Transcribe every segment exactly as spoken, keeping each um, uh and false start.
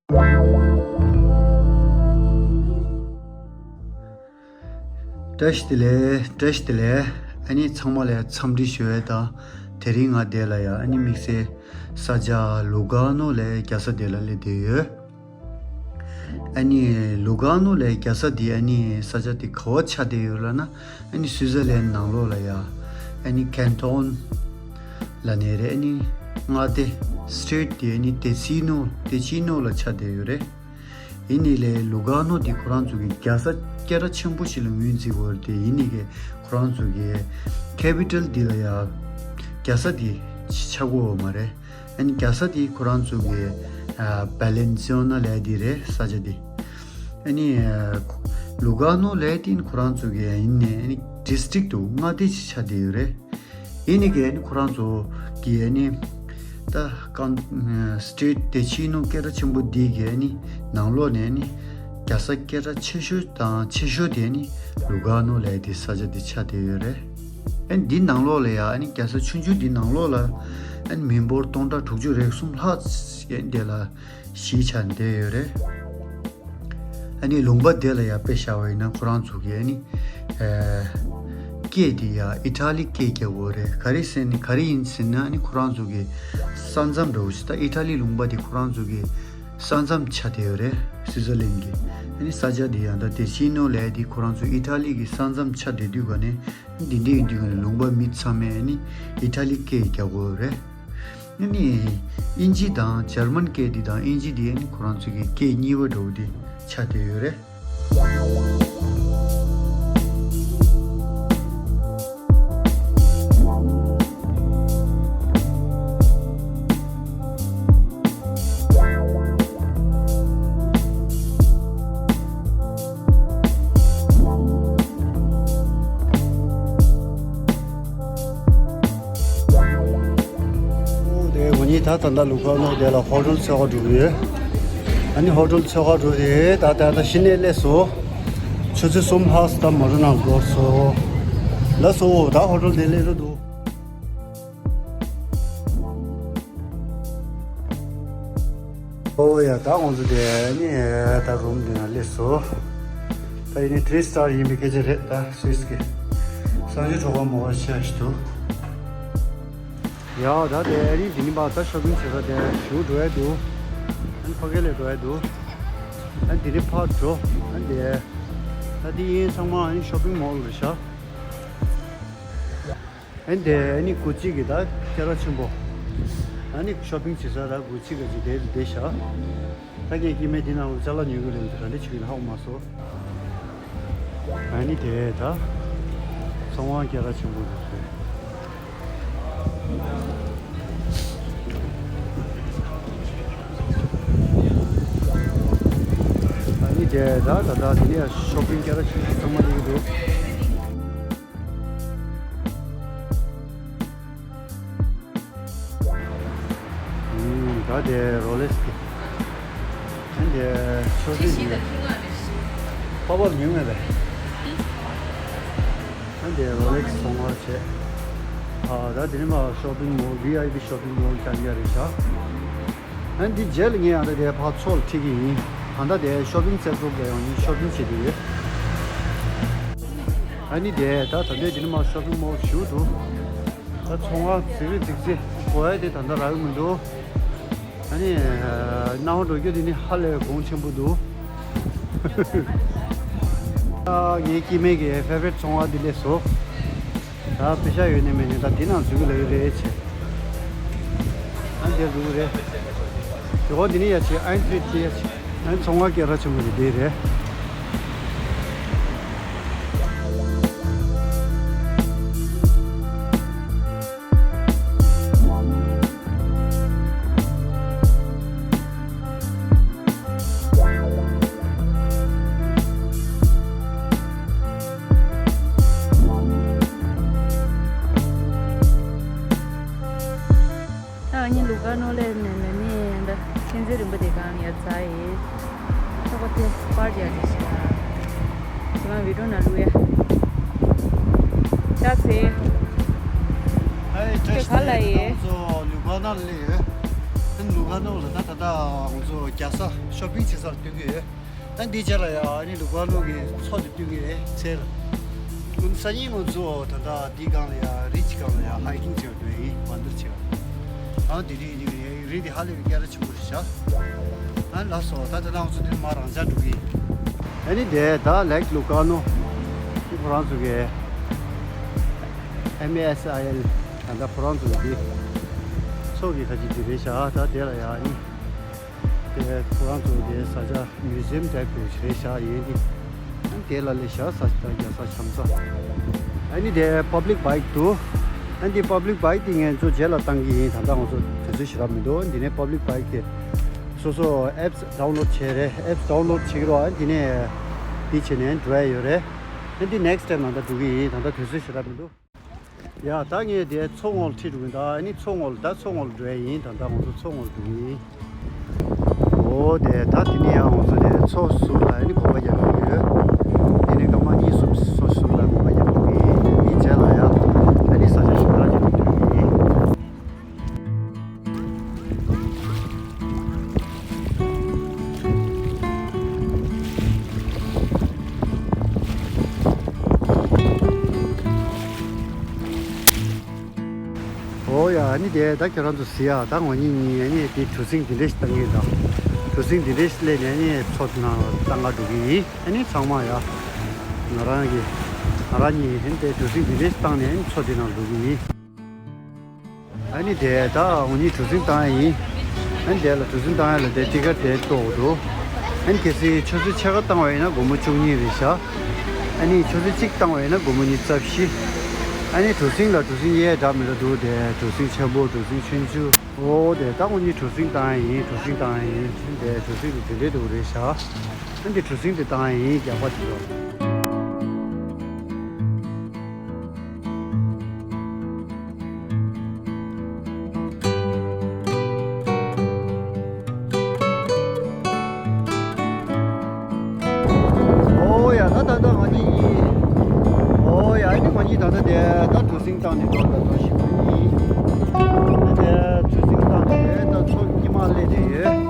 བཀྲ་ཤིས་བདེ་ལེགས། བཀྲ་ཤིས་བདེ་ལེགས། ཨ་ནི་ཚང་མ་ལ་འཚམས་འདྲི་ཞུ་ཡས་དང་། དེ་རིང་ང་འདི་ལ་ཡ་ཨ་ནི་དམིགས་བསལ་ས་ཆ་ལུ་ག་ནོ་ལ་རྒྱལ་ས་འདི་ལ་སླེབས་བསྡད་ཡོད། ཨ་ནི་ལུ་ག་ནོ་ལ་རྒྱལ་ས་འདི་ཨ་ནི་ས་ཆ་འདི་ག་བ་ཆགས་བསྡད་ཡོད་ལབ་ན། ཨ་ནི་སུའི་ཛར་ལན་ནང་ལོགས་ལ་ཡ་ཨ་ནི་ཁན་ཊོན་ལབ་ནས་རེད། ཨ་ནི་མངའ་སྡེ་སི་ཊེཊ་འདི་ཨ་ནི་ཏེ་ཆི་ནོ་ཏེ་ཆི་ནོ་ལ་ཆགས་བསྡད་ཡོད་རེད། ཡིན་ནའི་ལས་ལུ་ག་ནོ་འདི་ཁོ་རང་ཚོ་གི་རྒྱལ་ས་སྐད་གྲགས་ཆེན་པོ་ཞིག་ལ་ངོས་འཛིན་དགོས་རེད་དེ། ཡིན་ནའི་གི་ཁོ་རང་ཚོ་གི་ཁེ་པི་ཊལ་འདི་ལ་ཡ་རྒྱལ་ས་འདི་ཆགས་ཀྱི་ཡོད་མ་རེད། ཨ་ནི་རྒྱལ་ས་འདི་ཁོ་རང་ཚོ་གི་ཨ་བྷ་ལེན་སི་ཡོ་ན་ལབ་ཡས་འདི་རེད། ས་ཆ་འདི། ཨ་ནི་ཨ་ལུ་ག་ནོ་ལབ་ཡས་འདི་ཁོ་རང་ཚོ་གི་ཡིན་ནའི་ཨ་ནི་ཌི་སི་ཊིག་ཊུ་མངའ་སྡེ་ཞིག་ཆགས་བསྡད་ཡོད་རེད། ཡིན་ནའི་གི་ཨ་ནི་ཁོ་རང་ཚོ་གི་ཨ་ནི་ད་ཀན་སི་ཊེཊ་ཏེ་ཆི་ནོ་སྐད་གྲགས་ཆེན་པོ་འདི་གི་ཨ་ནི་ནང་ལོགས་ནས་ཨ་ནི་རྒྱལ་ས་སྐད་གྲགས་ཆེ་ཤོས་དང་ཆེ་ཤོས་དེ་ཨ་ནི་ལུ་ག་ནོ་ལབ་ཡས་དེ་ས་ཆ་དེ་ཆགས་བསྡད་ཡོད་རེད། ཨ་ནི་འདི་ནང་ལོགས་ལ་ཡ་ཨ་ནི་རྒྱལ་ས་ཆུང་ཆུང་འདི་ནང་ལོགས་ལ་ཨ་ནི་མི་འབོར་སྟོང་ཕྲག་དྲུག་ཅུ་རེ་གསུམ་ལྷག་ཨ་ནི་དེ་ལ་གཞིས་ཆགས་བསྡད་ཡོད་རེད། ཨ་ནི་ལུང་པ་དེ་ལ་ཡ་དཔེ་བཞག་པ་ཡིན་ན་ཁོ་རང་ཚོ་གི་ཨ་ནི་ཨ་སྐད་དེ་ཡ་ཨི་ཊ་ལི་སྐད་རྒྱག་གི་ཡོད་རེད། ག་རེ་ཟེར་ནི་ག་རེ་ཡིན་ཟེར་ན། ཨ་ནི་ཁོ་རང་ཚོ་གི་ས་མཚམས་འདྲ་བོ་ཞིག་ད་ཨི་ཊ་ལི་ལུང་པ་དེ་ཁོ་རང་ཚོ་གི་ས་མཚམས་ཆགས་བསྡད་ཡོད་རེད། སུའི་ཛར་ལན་གི་ཨ་ནི་ས་ཆ་དེ་ཡང་ད་ཏེ་ཆི་ནོ་ལབ་ཡས་དེ་ཁོ་རང་ཚོ་ཨི་ཊ་ལི་གི་ས་མཚམས་ཆགས་བསྡད་དུས་ག་ནས་འདི་འདྲ་ཡིན་དུས་ག་ནས་ལུང་པ་མི་ཚང་མས་ཨ་ནི་ཨི་ཊ་ལི་སྐད་རྒྱག་གི་ཡོད་རེད། ཨ་ནི་དབྱིན་ཇི་དང་འཇར་མན་སྐད་འདི་དང་དབྱིན་ཇི་འདི་ཨ་ནི་ཁོ་རང་ཚོ་གི་སྐད་གཉིས་པ་འདྲ་བོ་འདི་ཆགས་བསྡད་ཡོད་རེད། དེ་ང་གཉིས་ད་ད་ལྟ་ལུ་ག་ནོ་དེ་ལ་ཧོ་ཊེལ་འཚོལ་ག་འགྲོ་གི་ཡོད། ཨ་ནི་ཧོ་ཊེལ་འཚོལ་ག་འགྲོ་དེ་ད་ད་ད་གཞི་ནས་སླེབས་སོང་། ཆུ་ཚོད་གསུམ་ལྷག་ཙམ་མ་འགྲོ་ན་འགོར་སོང་། ལགས་སོ། ད་ཧོ་ཊེལ་དེ་སླེབས་འགྲོ་འདུག་ཨོ་ཡ། ད་ང་ཚོ་དེ་ནི་ད་རུམ་འདི་ན་སླེབས་སོང་། ད་ཡིན་ནི་ཐི་རི་སི་ཊར་ཡིན་པའི་སྐད་ཆ་རེད། ད་སུད་སི་གི་གསང་སྤྱོད་གྲོགས་པོ་མོ་ཆེ་ཞིག་འདུག་ཡ། ད་དེ་རིང་འདི་ནི་མ་ད་ཤོ་པིང་བྱེད་ས་དེ་ཞུ་འགྲོ་ཡ་འདུག་ཨ་ནི་ཕ་གི་ལ་འགྲོ་ཡ་འདུག་ཨ་ནི་འདི་ནི་ཕར་འགྲོ། ཨ་ནི་དེ་ད་འདི་ཡིན་ཚང་མ་ཨ་ནི་ཤོ་པིང་མོལ་རེད་ཤག་ཨ་ནི་དེ་ཨ་ནི་གུ་ཅི་གི་ད་སྐད་གྲགས་ཆེན་པོ། ཨ་ནི་ཤོ་པིང་བྱེད་ས་ད་གུ་ཅི་གི་ཅིག་དེ་རེད་དེ་ཤག་ད་ངས་སྐྱེ་དམན་དེ་ནང་ལ་ཅ་ལག་ཉོ་གི་རེད། ག་འདྲ་བྱེད་ཀྱི་ཧ་གོ་མ་སོང་། ཨ་ནི་དེ་ད་ཚོང་ཁང་སྐད་གྲགས་ཆེན་པོ་རེད་ཟེར། ཨ་ནི་དེ་ད་ད་ད་དེ་ནས་ཤོ་པིང་སྐད་གྲགས་ཆེན་པོ་ཚང་མ་སླེབས་ཀྱི་འདུག་ད་དེ་རོ་ལེགས་ཀྱི། ཨ་ནི་དེ་ཤོ་པིང་ཉོས། པ་པར་ཉོས་མེད་པས། ཨ་ནི་དེ་རོ་ལེགས་ཚོང་ཁང་བྱས། ཨ་ད་དེ་ནི་མ་ཤོ་པིང་མོལ་ཝི་ཨའི་པི་ཤོ་པིང་མོལ་རྐྱང་རྐྱང་རེད་ཤག་ཨ་ནི་འདི་རྗེས་ལ་ངས་ཡང་ད་དེ་ཕར་ཚུར་ལ་ཁྲིད་ཀྱི་ཡིན། ད་ལྟ་དེ་ཤོ་པིང་སེལ་གྲོགས་ལ་ཡང་ངས་ཤོ་པིང་བྱེད་ཀྱི་ཡོད། ཨ་ནི་དེ་ད་ད་ལྟའི་དེ་ནི་མ་ཤོ་པིང་མོལ་བཞུགས་འདུག་ད་ཚོང་ཁང་རྫིག་རུ་རྫིག་རྫིག་དགོས་ཡ་དེ་ད་ལྟ་རག་གི་མི་འདུག་ཨ་ནི་སྣང་བ་འགྲོ་རྒྱུ་དེ་ནི་ཧ་ལས་གོང་ཆེན་པོ་འདུག་ཨ་ངའི་སྐྱེ་དམན་གྱི་ཕེ་ཝ་རི་ཊི་ཚོང་ཁང་འདི་སླེབས་སོང་། ད་པེ་ཤ་ཡོད་ནི་མེད་ནི་ད་འདི་ནང་འཛུལ་གི་ལ་ཡོད་རེད་ཆེ། ཨ་འདིར་འཛུལ་གི་རེད། དེ་གོ་འདི་ནི་ཡ་ཆེ་ཨན་ཐི་རི་ཡ་ཆེ། ཨན་ཚོང་ཁང་སྐད་གྲགས་ཆེན་པོ་རེད་འདི་རེད། ད་ཨ་ནི་ལུ་ག་ནོ་ལས་ནས་ནས་ནས་ད་མཁྱེན་བརྩེ་རིན་པོ་ཆེ་གང་ཡ་ཚ་ཡི། ཚོགས་པ་དེ་པར་རྒྱག་ནས་ཤག་ཚེ་རང་བི་ཌིའོ་ནང་བླུག་ཡ། ཤག་ཚེ། ཨེ་ཁྱེད་ག་ལ་ཡི། ང་ཚོ་ལུ་ག་ནང་ལ་ཡོད། ལུ་ག་ནོ་ལ་ད་ད་ལྟ་ང་ཚོ་རྒྱལ་ས་ཤོ་པིང་བྱེད་སར་སྟོན་གི་ཡོད། ཨ་འདི་རྗེས་ལ་ཡང་ཨ་ནི་ལུ་ག་ནོ་གི་མཚོ་དེ་སྟོན་གི་རེད་ཚེ་ལ། སང་ཉིན་ང་ཚོ་ད་ལྟ་འདི་སྒང་ལ་ཡང་རི་ཅིག་སྒང་ལ་ཡང་ཧའི་ཀིང་བྱེད་པར་འགྲོ་ཡི་ཡིན། ཝན་ཌར་བྱེད་པར། ཨ་འདི་རི་འདི་རི་འདི་ཧ་ལས་པའི་སྐད་གྲགས་ཆེན་པོ་རེད་ཤག་ཨ་ལགས་སོ། ད་ད་ལྟ་ང་ཚོ་འདིར་མར་རང་འཇགས་འགྲོ་གི་ཡིན། ཨ་ནི་དེ་ད་ལེག་ལུ་ག་ནོ། འདི་ཁོ་རང་ཚོ་གི་ཨེམ་ཨེ་ཨེས་ཨའི་ཨེལ། ད་ལྟ་ཁོ་རང་ཚོ་འདི་མཚོ་གི་ཁ་ཅིག་འདི་རེད་ཤག་ད་དེ་ལ་ཡང་ཨ་ནི་དེ་ཁོ་རང་ཚོ་དེ་ས་ཆ་མིའུ་ཟི་ཡམ་ཊའིབ་ཀྱི་རེད་ཤག་ཡིན་འདི། ཨ་ནི་དེ་ལ་ལས་ཤག་ས་ཆ་རྒྱལ་ས་ཆམ་ས། ཨ་ནི་དེ་པབ་ལིག་བྷའིག་འདུག་ཨ་ནི་དེ་པབ་ལིག་བྷའིག་དེ་ངས་ཚོ་རྗེས་ལ་བཏང་གི་ཡིན། ད་ལྟ་ང་ཚོ་དུས་ཚོད་ཞེ་དྲག་མི་འདུག་འདི་ནས་པབ་ལིག་བྷའིག་དེ་སོ་སོ་ཨེབ་སི་ཌའུན་ལོཌ་བྱས་རེད། ཨེབ་སི་ཌའུན་ལོཌ་བྱེད་ཀྱི་རོགས། ཨ་ནི་དེ་ནས་འདི་བྱས་ནས་འགྲོ་ཡ་ཡོད་རེད། ཨ་ནི་དེ་ནེག་སི་ཊེབ་ནང་ད་འགྲོ་གི་ཡིན། ད་ལྟ་དུས་ཚོད་ཞེ་དྲག་མི་འདུག་ཡ་ད་ངས་དེ་མཚོ་ངོགས་ལ་ཁྲིད་འགྲོ་གི་ཡིན། ད་ཨ་ནི་མཚོ་ངོགས་ལ་ད་མཚོ་ངོགས་ལ་འགྲོ་ཡ་ཡིན། ད་ད་ང་ཚོ་མཚོ་ངོགས་ལ་འགྲོ་གི་ཡིན། འོ་དེ་ད་དེ་ནས་ཡང་ང་ཚོ་དེ་མཚོ་ཟུར་ལ་ཨ་ནི་གོམ་པ་རྒྱག་གི་ཡོད། དེ་ནས་སྐར་མ་གཉིས་གསུམ་མཚོ་ཟུར་ལ་གོམ་པ་རྒྱག་གི་ཡིན། དེ་རྗེས་ལ་ཡང་ཨ་ནི་ས་ཆ་ཞིག་ད་ཅིག་འགྲོ་གི་ཡིན། འོ་ཡ། ཨ་ནི་དེ་ད་ཁྱེད་རང་ཚོ་གཟིགས་ཡ། ད་ང་གཉིས་གཉིས་ཨ་ནི་དེ་གྲུ་གཟིངས་འདི་འདྲ་ཞིག་བཏང་གི་ཡིན་ད། གྲུ་གཟིངས་འདི་འདྲ་ཞིག་སླེབས་ནས་ཨ་ནི་མཚོ་ནང་བཏང་ག་འགྲོ་གི་ཡིན། ཨ་ནི་ཚང་མ་ཡ། ང་རང་གི་ང་རང་གཉིས་ཨ་ནི་དེ་གྲུ་གཟིངས་འདི་འདྲ་ཞིག་བཏང་ནས་ཨ་ནི་མཚོ་འདི་ནང་འགྲོ་གི་ཡིན། ཨ་ནི་དེ་ད་འུ་གཉིས་གྲུ་གཟིངས་བཏང་ཡ་ཡིན། ཨ་ནི་དེ་ལ་གྲུ་གཟིངས་བཏང་ཡ་ལ་དེ་ཊི་ཀེ་ཊི་དེ་གཏོང་དགོས་འདུག་ཨ་ནི་གལ་སྲིད་ཆུ་ཚོད་ཕྱེད་ཀ་བཏང་བ་ཡིན་ན་སྒོར་མོ་བཅུ་གཉིས་རེད་ཤག་ཨ་ནི་ཆུ་ཚོད་གཅིག་བཏང་བ་ཡིན་ན་སྒོར་མོ་ཉི་ཤུ་རྩ་བཞི། ཨ་ནི་གྲུ་གཟིངས་ལ་གྲུ་གཟིངས་གཡས་འདྲ་མི་འདྲ་འདུག་དེ་གྲུ་གཟིངས་ཆེན་པོ། གྲུ་གཟིངས་ཆུང་ཆུང་། འོ་དེ་ད་འུ་གཉིས་གྲུ་གཟིངས་བཏང་ཡ་ཡིན། གྲུ་གཟིངས་བཏང་ཡ་ཡིན། དེ་གྲུ་གཟིངས་དེ་དེ་འདྲས་འདུག་རེད་ཤག་ཨ་ནི་གྲུ་གཟིངས་དེ་བཏང་ཡ་ཡིན། རྒྱག་པ་དེ་ལ། ཨོ་ཡ། ད་ད་ད་ང་གཉིས་ཡིན། ཨོ་ཡ། ཨ་ནི་ང་གཉིས་ད་ད་དེ་ད་གྲུ་གཟིངས་བཏང་ནས་འགྲོ་ད་འགྲོ་བཞིན་པ་ཡིན། ད་དེ་གྲུ་གཟིངས་བཏང་ནས་ད་མཚོ་སྔོན་མ་སླེབས་བསྡད་ཡོད།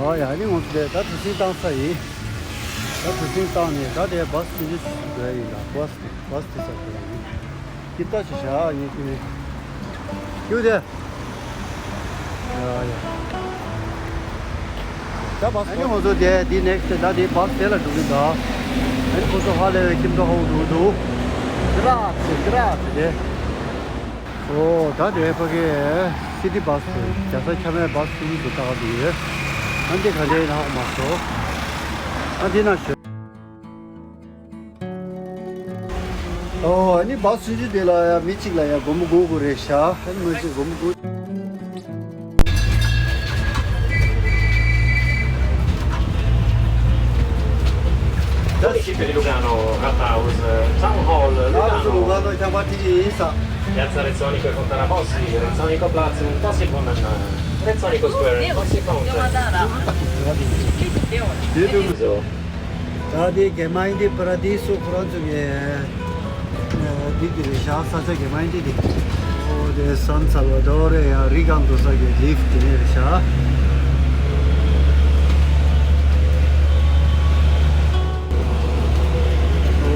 ཨོ་ཡ། ཨ་ནི་ང་ཚོ་དེ་ད་གྲུ་གཟིངས་བཏང་ས་ཡིན། ད་གྲུ་གཟིངས་བཏང་ནས་ད་དེ་བཱ་སི་དེ་འདྲ་ཞིག་འགྲོ་ཡ་ཡིན་ད། བཱ་སི་དེ་བཱ་སི་དེ་ས་འགྲོ་ཡ་ཡིན། ཀི་ཏ་ཞིག་བཞག་ཡིན་ཀི་ནི། ཀྱུ་དེ། ཡ་ཡ། ད་བཱ་སི། ཨ་ནི་ང་ཚོ་དེ་དེ་ནེག་སི་ཊེབ་ད་དེ་བཱ་སི་དེ་ལ་འགྲོ་གི་འདུག་ཨ་ནི་ཁོ་ཚོ་ཧ་ལས་པའི་ཁྱིམ་ཚང་ཧོ་འགྲོ་གི་འདུག་ཀི་ར་ཚེ་ཀི་ར་ཚེ་དེ། ཨོ་ད་དེ་ཕ་གི་སི་ཊི་བཱ་སི་དེ་རྒྱལ་ས་ཆ་མེད་བཱ་སི་ཀུ་ལུ་ཏུ་ལྟ་ག་འགྲོ་གི་ཡོད། ཨ་འདི་ག་འདྲ་ཡིན་ཧ་གོ་མ་སོང་། ཨ་འདི་ན་ཞོ། ཨོ་ཨ་ནི་བཱ་སི་ཆུང་ཆུང་དེ་ལ་ཡ་མི་གཅིག་ལ་ཡ་སྒོར་མོ་དགུ་དགུ་རེད་ཤག་ཨ་ནི་མི་གཅིག་སྒོར་མོ་དགུ། Municipio di Lugano, Rathaus, Town Hall, Lugano, Lugano, Piazza Rezzonico e Fontana Bossi, Rezzonico Plaza, Bossi Fountain, Rezzonico Square, Bossi Fountain. ད་དེ་གེ་མ་ཨིན་དི་པ་ར་དི་སུ་ཁོ་རང་ཚོ་གི་འདི་དེ་རེད་ཤག་ས་ཆ་གེ་མ་ཨིན་དི་དེ། ཨོ་དེ་སན་སལ་ཝ་དོ་རེད་ཡ། རི་སྒང་འགྲོ་ས་གི་ལིབ་དེ་ནས་རེད་ཤག་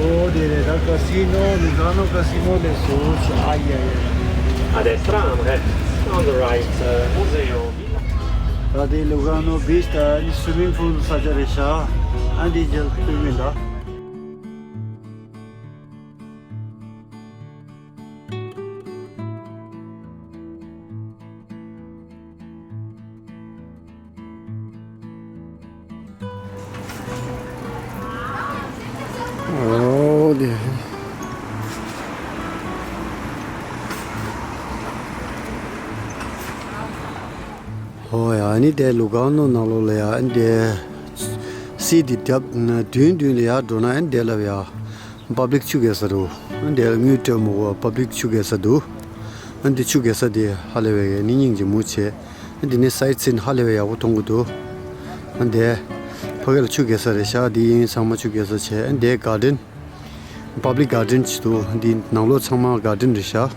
ཨོ་དེ་རེད་ད། ཀ་སི་ནོ། ལུ་ག་ནོ་ཀ་སི་ནོ་ལས་སོ་ཤི། ཨ་ཡ་ཡ། A destra, on the right, uh, Museo. ད་དེ་ལུ་ག་ནོ་བིཆ་ད་ནི་སུ་མིང་པུལ་ས་ཆ་རེད་ཤག་ཨ་འདི་རྗེས་ལ་ཐུག་མིན་ད། ཨོ་དེ། ཨོ་ཡ། ཨ་ནི་དེ་ལུ་ག་ནོ་ནང་ལོགས་ལ་ཡ། ཨ་ནི་དེ་སི་ཊི་རྒྱབ་མདུན་མདུན་ལ་ཡ་འགྲོ་ན། ཨ་ནི་དེ་ལ་ཡ་པབ་ལིག་ཆུ་རྐྱལ་ས་འདུག་ཨ་ནི་དེ་ལ་དངུལ་སྤྲོད་མི་དགོས་པ་པབ་ལིག་ཆུ་རྐྱལ་ས་འདུག་ཨ་ནི་དེ་ཆུ་རྐྱལ་ས་དེ་ཧ་ལས་པའི་ཨ་ནི་སྙིང་རྗེ་མོ་བྱས། ཨ་ནི་དེ་ནས་སའིཊ་སིན་ཧ་ལས་པའི་ཡག་པོ་མཐོང་གི་འདུག་ཨ་ནི་དེ་ཕ་གི་ལ་ཆུ་རྐྱལ་ས་རེད་ཤག་དེ་ཡིན་ཚང་མ་ཆུ་རྐྱལ་ས་བྱས། ཨ་ནི་དེ་གར་ཌེན། Public garden ཅིག་འདུག་འདི་ནང་ལོགས་ཚང་མ་garden རེད་ཤག